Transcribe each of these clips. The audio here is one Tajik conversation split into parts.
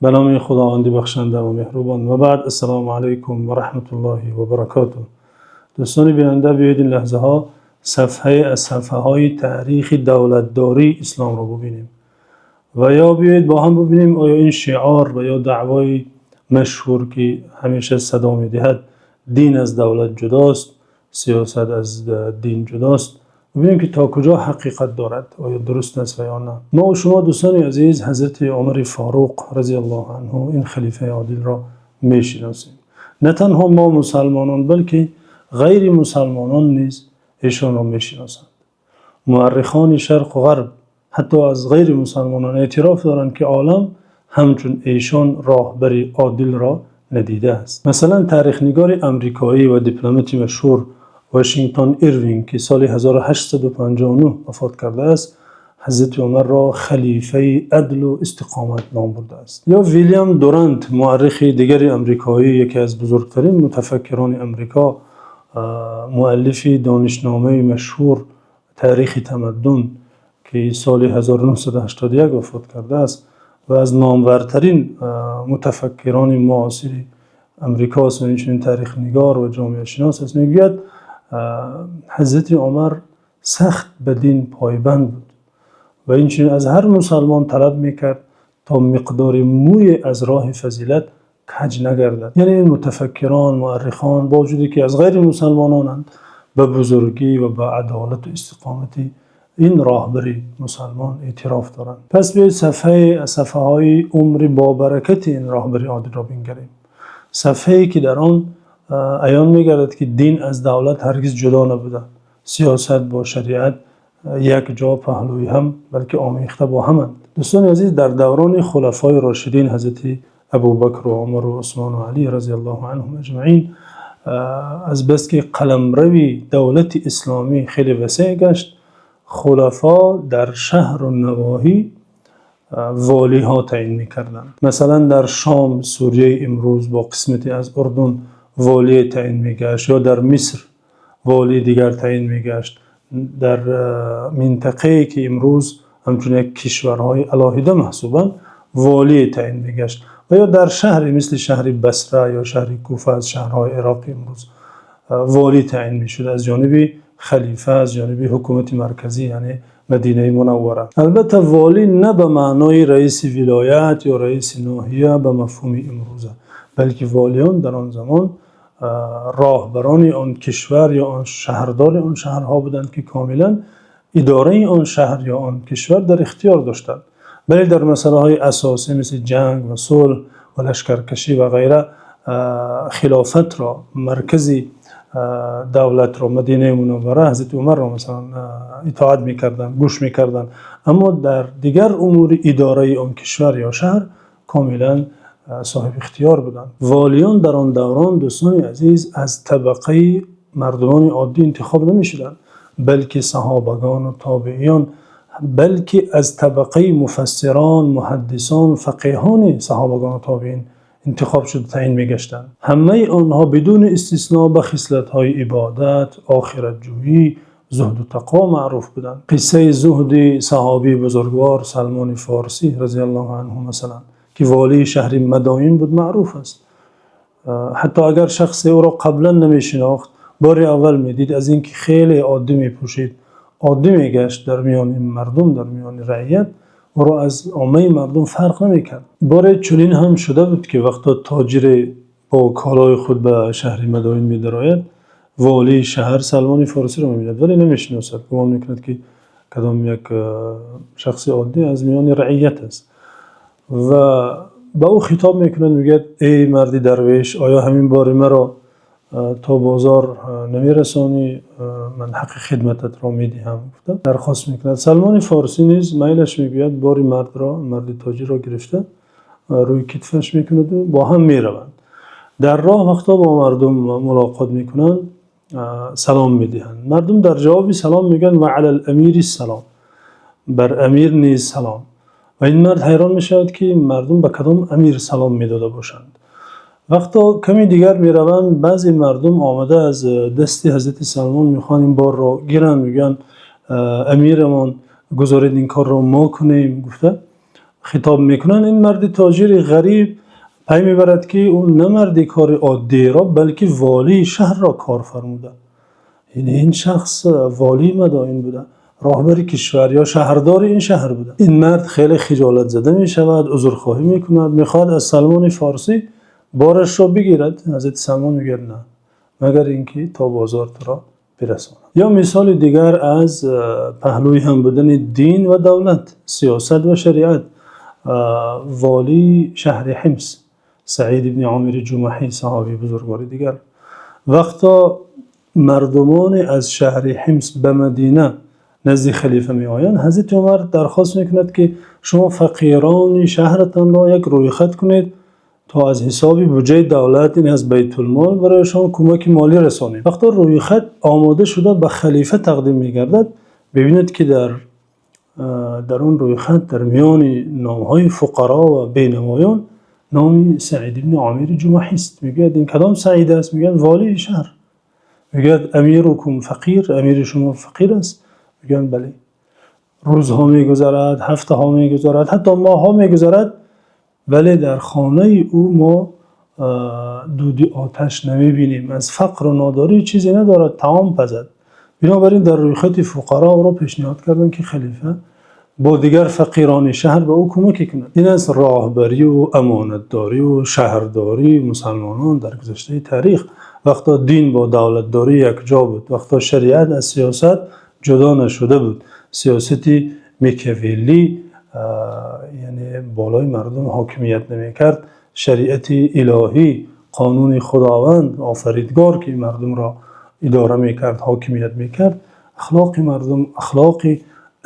Ба номи Худованди бахшанда ва меҳрубон. Ва баъд, ассалому алайкум ва раҳматуллоҳи ва баракотуҳ. Дӯстони бинанда, биёед ин лаҳзаҳо саҳфае аз саҳфаҳои таърихи давлатдории ислом ро бубинем ва ё биёед бо ҳам бубинем, оё ин шиор ва ё даъвои машҳур, ки ҳамеша садо медиҳад, дин аз давлат ҷудост, сиёсат аз дин ҷудост, бубинем, ки то куҷо ҳақиқат дорад, оё дуруст аст ва ё не. Мо ва шумо, дӯстони азиз, Ҳазрати Умари Форуқ разияллоҳу анҳу, ин халифаи одилро мешиносем. На танҳо мо мусулмонон, балки ғайри мусулмонон низ эшонро мешиносанд. Муаррихони Шарқу Ғарб, ҳатто аз ғайри мусулмонон, эътироф доранд, ки олам ҳамчун эшон роҳбари одилро надидааст. Масалан, таърихнигори амрикоӣ ва дипломати машҳур Вашингтон Ирвинг, ки соли 1859 вафот кардааст, Ҳазрати Умарро халифаи адлу истиқомат ном бурдааст. Ё Вилям Дурант, муаррихи дигари амрикоӣ, яке аз бузургтарин мутафаккирони Амрико, муаллифи донишномаи машҳур «Таърихи тамаддун», ки соли 1981 вафот кардааст ва аз номвартарин мутафаккирони муосири Амрико аст ва инчунин таърихнигор ва ҷомеашинос аст, мегӯяд: Ҳазрати Умар сахт ба дин пойбанд буд ва инчунин аз ҳар мусулмон талаб мекард, то миқдори мӯе аз роҳи фазилат каҷ нагардад. Яъне ин мутафаккирон, муаррихон, бо вуҷуде ки аз ғайри мусулмононанд, ба бузургӣ ва ба адолат ва истиқомати ин роҳбари мусулмон эътироф доранд. Пас биёед саҳфае аз саҳфаҳои умри бобаракати ин роҳбари одилро бингарем. Саҳфае, ки дар он аён мегардад, ки дин аз давлат ҳаргиз ҷудо набуда. Сиёсат бо шариат як ҷо паҳлӯи ҳам, балки омехта бо ҳаманд. Дӯстони азиз, дар даврони хулафои рошидин, Ҳазрати Абӯбакр ва Умар ва Усмон ва Алӣ разияллоҳу анҳум аҷмаин, аз бас ки қаламрави давлати исломӣ хеле васеъ гашт, хулафо дар шаҳру навоҳӣ волиҳо таъйин мекарданд. Масалан, дар Шом, Сурияи имрӯз бо қисмате аз Урдун, волие таъйин мегашт ё дар Миср волии дигар таъйин мегашт. Дар минтақае, ки имрӯз ҳамчун як кишварҳои алоҳида маҳсубанд, волие таъйин мегашт ва ё дар шаҳре мисли шаҳри Басра ё шаҳри Куфа, аз шаҳрҳои Ироқи имрӯз, волӣ таъйин мешуд аз ҷониби халифа, аз ҷониби ҳукумати марказӣ, яъне Мадинаи Мунаввара. Албатта, волӣ на ба маънои раиси вилоят ё раиси ноҳия ба мафҳуми имрӯза, балки волиён дар он замон роҳбарони он кишвар ё он шаҳрдори он шаҳрҳо буданд, ки комилан идораи он шаҳр ё он кишвар дар ихтиёр доштанд. Вале дар масъалаҳои асосӣ, мисли ҷанг ва сулҳ ва лашкаркашӣ ва ғайра, хилофатро, маркази давлатро, Мадинаи Мунаввара, Ҳазрати Умарро масалан итоат мекарданд, гӯш мекарданд. Аммо дар дигар умури идораи он кишвар ё шаҳр комилан соҳиби ихтиёр буданд. Волиён дар он даврон, дӯстони азиз, аз табақаи мардумони оддӣ интихоб намешуданд, балки саҳобагон ва тобеиён, балки аз табақаи муфассирон, муҳаддисон, фақеҳони саҳобагон ва тобеин интихоб шуда таъйин мегаштанд. Ҳамаи онҳо бидуни истисно ба хислатҳои ибодат, охиратҷӯӣ, зуҳду тақво маъруф буданд. Қиссаи зуҳди саҳобии бузургвор Салмони Форсӣ разияллоҳу анҳу, масалан, ки волии шаҳри Мадоин буд, маъруф аст. Ҳатто агар шахсе ӯро қаблан намешинохт, бори аввал медид, аз инки хеле оддӣ мепӯшид, оддӣ мегашт дар миёни мардум, дар миёни раият, ӯро аз оммаи мардум фарқ намекард. Боре чунин ҳам шуда буд, ки вақте тоҷире бо колои худ ба шаҳри Мадоин медарояд, волии шаҳр Салмони Форсиро мебинад, вале намешиносад, гумон мекунад, ки кадом як шахси оддӣ аз миёни раият аст ва ба ӯ хитоб мекунад, мегӯяд: «Эй марди дарвеш, оё ҳамин бори маро то бозор намерасонӣ? Ман ҳаққи хидмататро медиҳам», гуфта дархост мекунад. Салмони Форсӣ низ майлаш мегӯяд, бори мардро, марди тоҷирро гирифта, рӯи китфаш мекунаду бо ҳам мераванд. Дар роҳ вақто бо мардум мулоқот мекунанд, салом медиҳанд. Мардум дар ҷавоби салом мегӯянд: «Ва алал амири салом», бар амир низ салом. Ва ин мард ҳайрон мешавад, ки мардум ба кадом амир салом медода бошанд. Вақто каме дигар мераванд, баъзе мардум омада аз дасти Ҳазрати Салмон мехоҳанд ин борро гиранд, мегӯянд: «Амирамон, гузоред ин корро мо кунем», гуфта. хитоб мекунанд, ин марди тоҷири ғариб пай мебарад, ки ӯ на марди кори одиро, балки волии шаҳрро кор фармуда. Яъне ин шахс волии Мадоин буда, роҳбари кишвар ё шаҳрдори ин шаҳр буда. Ин мард хеле хиҷолатзада мешавад, узрхоҳӣ мекунад, мехоҳад аз Салмони Форсӣ борашро бигирад. Ҳазрати Салмон мегӯяд: не, магар инки то бозор туро бирасонам. Ё мисоли дигар аз паҳлӯи ҳам будани дин ва давлат, сиёсат ва шариат. Волии шаҳри Ҳимс, Саид ибни Омири Ҷумаҳӣ, саҳобии бузургвори дигар, вақте мардумон аз шаҳри Ҳимс ба Мадина назди халифа меоянд, Ҳазрати Умар дархост мекунад, ки шумо фақирони шаҳратонро як рӯйхат кунед, то аз ҳисоби буҷаи давлат, яъне аз байтулмол, барояшон кӯмаки молӣ расонем. Вақте рӯйхат омода шуда ба халифа тақдим мегардад, мебинад, ки дар он рӯйхат дар миёни номҳои фуқаро ва бенавоён номи Саид ибни Омири Ҷумаҳӣ аст. Мегӯяд: ин кадом Саид аст? Мегӯянд: волии шаҳр. Мегӯяд: أميركم فقير, амири шумо фақир аст? Мегӯянд: бале. Рӯзҳо мегузарад, ҳафтаҳо мегузарад, ҳатто моҳҳо мегузарад, вале дар хонаи ӯ мо дуди оташ намебинем. Аз фақру надорӣ чизе надорад таом пазад. Бинобар ин дар рӯйхати фуқаро ӯро пешниҳод карданд, ки халифа бо дигар фақирони шаҳр ба ӯ кӯмаке кунад. Ин аст роҳбарӣ ва амонатдорӣ ва шаҳрдории мусулмонон дар гузаштаи таърих. Вақте дин бо давлатдорӣ якҷо буд, вақте шариат аз сиёсат ҷудо нашуда буд, сиёсати Макиавеллӣ яъне болои мардум ҳокимият намекард. Шариати илоҳӣ, қонуни Худованд, Офаридгор, ки мардумро идора мекард, ҳокимият мекард, ахлоқи мардум, ахлоқи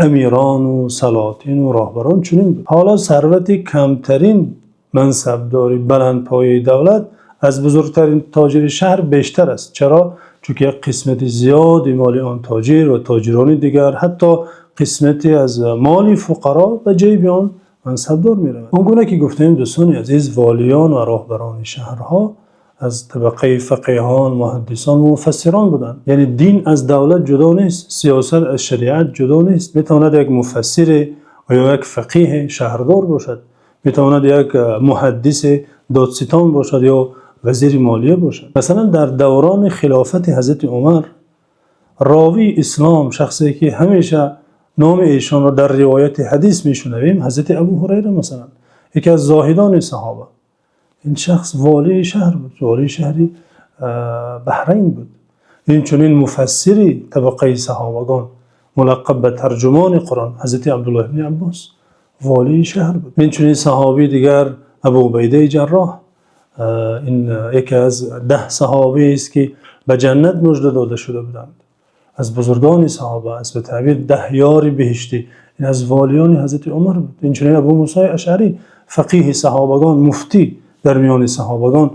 амирон ва салотин ва роҳбарон чунин буд. Ҳоло сарвати камтарин мансабдори баландпояи давлат аз бузургтарин тоҷири шаҳр бештар аст. Чаро? Чунки як қисмати зиёди моли он тоҷир ва тоҷирони дигар, ҳатто қисмате аз моли фуқаро ба ҷайби он мансабдор меравад. Он гуна ки гуфтем, дӯстони азиз, волиён ва роҳбарони шаҳрҳо аз табақаи фақеҳон, муҳаддисон ва муфассирон буданд. Яъне дин аз давлат ҷудо нест, сиёсат аз шариат ҷудо нест. Метавонад як муфассир ва ё як фақеҳ шаҳрдор бошад. Метавонад як муҳаддис додситон бошад ё вазири молия бошад. Масалан, дар давраи хилофати Ҳазрати Умар, ровии ислом, шахсе ки ҳамеша номи эшонро дар ривояти ҳадис мешунавем, Ҳазрати Абу Ҳурайра масалан, яке аз зоҳидони саҳоба. Ин шахс волии шаҳр буд, волии шаҳри Баҳрайн буд. Инчунин муфассири табақаи саҳобагон, мулаққаб ба тарҷумони Қуръон, Ҳазрати Абдуллоҳ ибни Аббос волии шаҳр буд. Инчунин саҳобии дигар, Абу Убайдаи Ҷарроҳ, ин яке аз 10 саҳобӣ аст, ки ба ҷаннат мужда дода шуда буданд. Аз бузургони саҳоба аст, ба таъбир 10 ёри биҳиштӣ. Ин аз волиёни Ҳазрати Умар буд. Инчунин Абу Мусои Ашъарӣ, фақеҳи саҳобагон, муфтӣ дар миёни саҳобагон,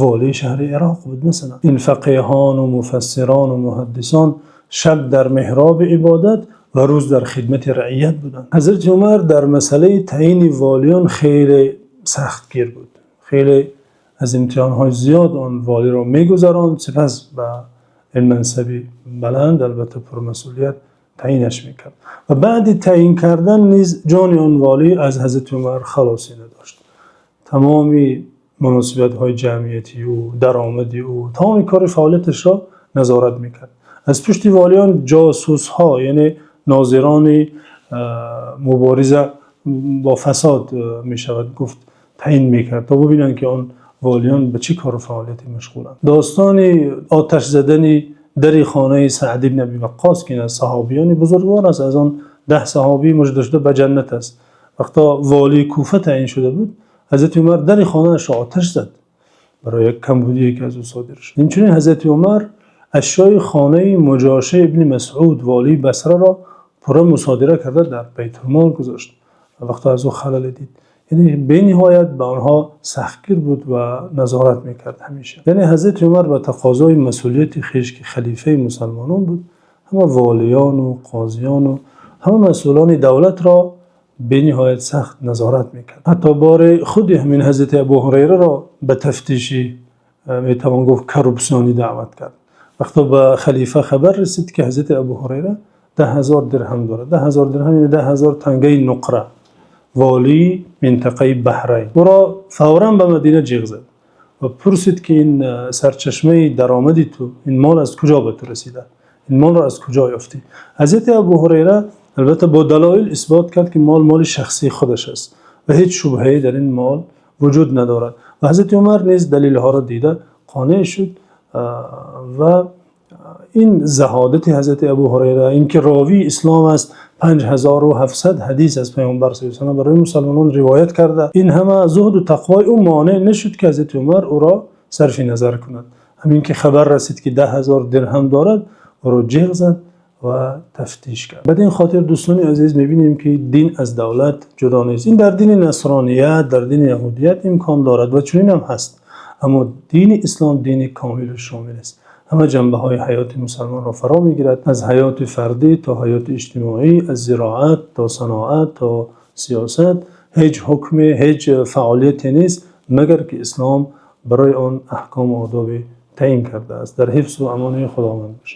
волии шаҳри Ироқ буд масалан. Ин фақеҳон ва муфассирон ва муҳаддисон шаб дар меҳроби ибодат ва рӯз дар хидмати раият буданд. Ҳазрати Умар дар масъалаи таъйини волиён хеле сахтгир буд. Хеле аз имтиҳонҳои зиёд он волиро мегузаронд, сипас ба ин мансаби баланд, албатта пурмасъулият, таъйинаш мекард. Ва баъди таъйин кардан низ ҷони он волӣ аз Ҳазрати Умар халосӣ надошт. Тамоми муносибатҳои ҷамъиятии ӯ, даромади ӯ, тамоми кори фаъолияташро назорат мекард. Аз пушти волиён ҷосусҳо, яъне нозирони мубориза бо фасод мешавад гуфт, таъйин мекард, то бубинанд, ки он волиён ба чӣ кору фаъолияте машғуланд. Достони оташ задани дари хонаи Саъд ибни Абӣ Ваққос, ки аз саҳобиёни бузургвор аст, аз он 10 саҳобии мужда шуда ба ҷаннат аст. Вақте волии Куфа таъйин шуда буд, Ҳазрати Умар дари хонаашро оташ зад барои як камбудие, ки аз ӯ содир шуд. Инчунин Ҳазрати Умар ашёи хонаи Муҷоша ибни Масъуд, волии Басраро, пурра мусодира карда дар байтулмол гузошт. Вақте аз ӯ халале дид. Яъне бениҳоят ба онҳо сахтгир буд ва назорат мекард ҳамеша. Яъне Ҳазрати Умар ба тақозои масъулияти хеш, ки халифаи мусулмонон буд, ҳама волиён ва қозиён ва ҳама масъулони давлатро бениҳоят сахт назорат мекард. Ҳатто бори худи ҳамин Ҳазрати Абу Ҳурайраро ба тафтиши, метавон гуфт, коррупсионӣ даъват кард. Вақте ба халифа хабар расид, ки Ҳазрати Абу Ҳурайра 10 000 дирҳам дорад, 10 000 дирҳам яъне 10 000 тангаи нуқра. Волии минтақаи Баҳрайн. Ӯро фавран ба Мадина ҷеғ зад ва пурсид, ки ин сарчашмаи даромади ту, ин мол аз куҷо ба ту расидааст? Ин молро аз куҷо ёфтӣ? Ҳазрати Абӯҳурайра албатта бо далоил исбот кард, ки мол, моли шахсии худаш аст ва ҳеҷ шубҳае дар ин мол вуҷуд надорад. Ва Ҳазрати Умар низ далелҳоро дида қонеъ шуд ва ин зуҳди Ҳазрати Абӯҳурайра, инки ровии ислом аст, 5700 ҳадис аз Паёмбар саллаллоҳу алайҳи васаллам барои мусулмонон ривоят кардааст. Ин ҳама зуҳду тақвои ӯ монеъ нашуд, ки Ҳазрати Умар ӯро сарфи назар кунад. Ҳамин ки хабар расид, ки 10 000 дирҳам дорад, ӯро ҷеғ зад ва тафтиш кард. Ба ин хотир, дӯстони азиз, мебинем, ки дин аз давлат ҷудо нест. Ин дар дини насронӣ, дар дини яҳудият имкон дорад ва чунин ҳам ҳаст. Аммо дини ислом дини комил ва шомил аст. Ҳама ҷанбаҳои ҳаёти мусулмонро фаро мегирад. Аз ҳаёти фардӣ то ҳаёти иҷтимоӣ, аз зироат то саноат то сиёсат, ҳеҷ ҳукме, ҳеҷ фаъолияте нест, магар ки ислом барои он аҳком ва одобе таъйин кардааст. Дар ҳифз ва амони Худованд бошед.